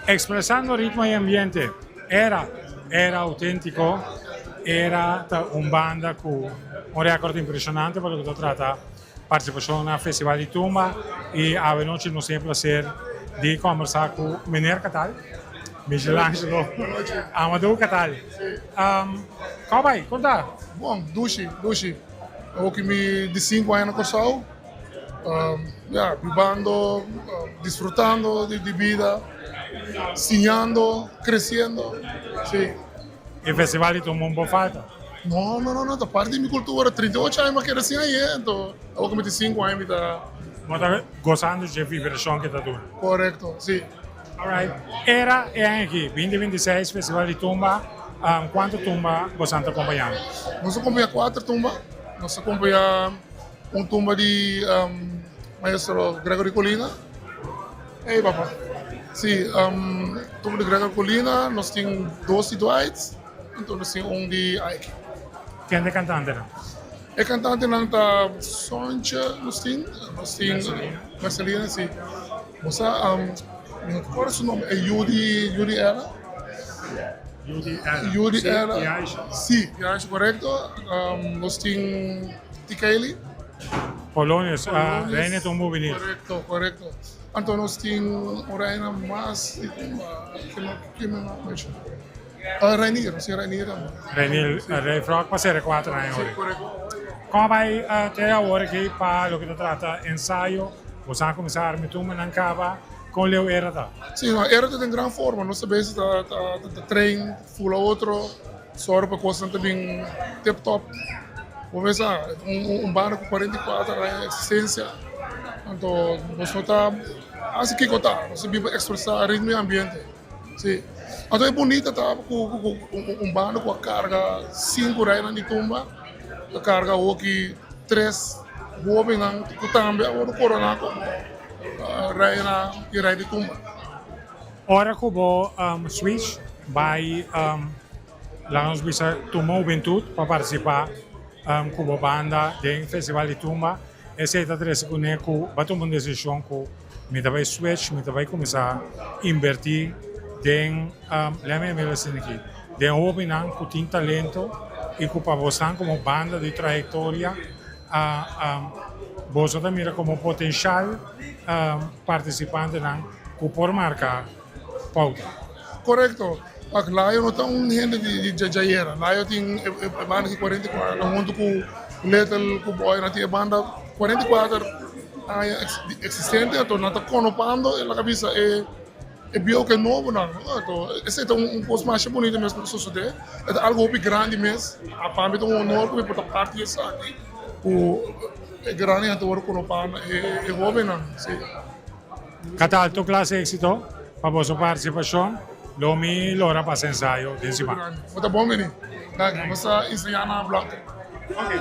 Expresando ritmo y ambiente, Era, Era Autentico, Era ta un banda cu un record impresionante pa loke ta trata participacion na Festival di Tumba y awe nochi nos tin e placer di combersa cu Meneer Catal, Michelangelo Amadou Catal. Cómo bay? Con ta? Bon, dushi, dushi. Awo ki mi di sinku aña na Kòrsou. Ya, bibando, disfrutando di bida, siñando, creciendo, si. E festival di Tumba un por falta? No, no, no, no, ta parti di mi cultura. 38 aña mi a keda sin aye, anto awor ku mi tin sinku aña mi ta. Bo ta gozando dje vibracion ke ta duna? Correcto, si. Alright. Era e aña aki, 2026, Festival di Tumba, cuanto tumba bosan ta acompañando? Nos ta acompaña cuater tumba. Nos ta acompaña. Un tumba di maestro Gregory Colina. Hey papa. Si, tumba di Gregory Colina, nos tin dos di Dwight, anto nos tin un di Ike. Ken ta e kantantenan? E kantantenan ta Sontje nos tin, nos tin Marcelina, si. Bo sa, mi no ta kòrda su nòmber, e yu di yu di Ella. Yu di Ella. Yu di Ella. Si, Yaisha. Si, Yaisha, korekto. Nos tin. Tikeli. Polonius, ah, reina ta un bo bini. Korekto, korekto. Anto nos tin un reina mas di tumba ke no ke mi no menshoná. Ah, Reinier, nos tin Reinier tambe. Reinier, Rey Frog pa sera kuater aña ori. Si, korekto. Kon a bai te awor aki pa loke ta trata ensayo? Boso a kuminsá arma e tumbanan kaba? Kon leu era ta? Si, no, era ta den gran forma. Nos ta bezig ta ta train, fula otro. Sòru pa kosnan ta bin tip top. Bo mester sa, un banda ku 44 aña di eksistensia, anto nos no ta hasi kiko ta, nos ta bin pa ekspresá ritmo i ambiente. Si. Anto e bunita ta ku un banda ku a karga sinku reinan di tumba, a karga hoki tres hóbennan ku tambe a wòrdu koroná komo reina i rei di tumba. Ora ku bo switch bai laga nos bisa tuma hubentut pa partisipá ku bo banda den festival di tumba, esei ta trese kuné ku bo a tuma un desishon ku mi ta bai switch, mi ta bai kuminsá inbertí den lèmi mi asina aki, den hóbennan ku tin talento i ku pa bosan komo banda di trayektoria boso ta mira komo potenshal partisipantenan. Ku por marka pouta. Korekto. Wak, Layo no ta un hende di djadjayera. Layo tin e banda di 44 huntu ku Little, ku Boy, nan tin e banda 44 aña eksistente, anto nan ta konopando e laga bisa e e bieu ku e nobonan. Anto esei ta un kos masha bunita mes ku ta sosodé. E ta algu hopi grandi mes. Pa mi ta un honor ku mi por ta parti di esaki ku e grandinan ta wòrdu konopá na e hóbennan. Sí. Catal tur clase exito pa boso participacion lo mi lora pasa ensayo den siman. Bo ta bon bini. Danki. Nos ta enseña na blog. Ok.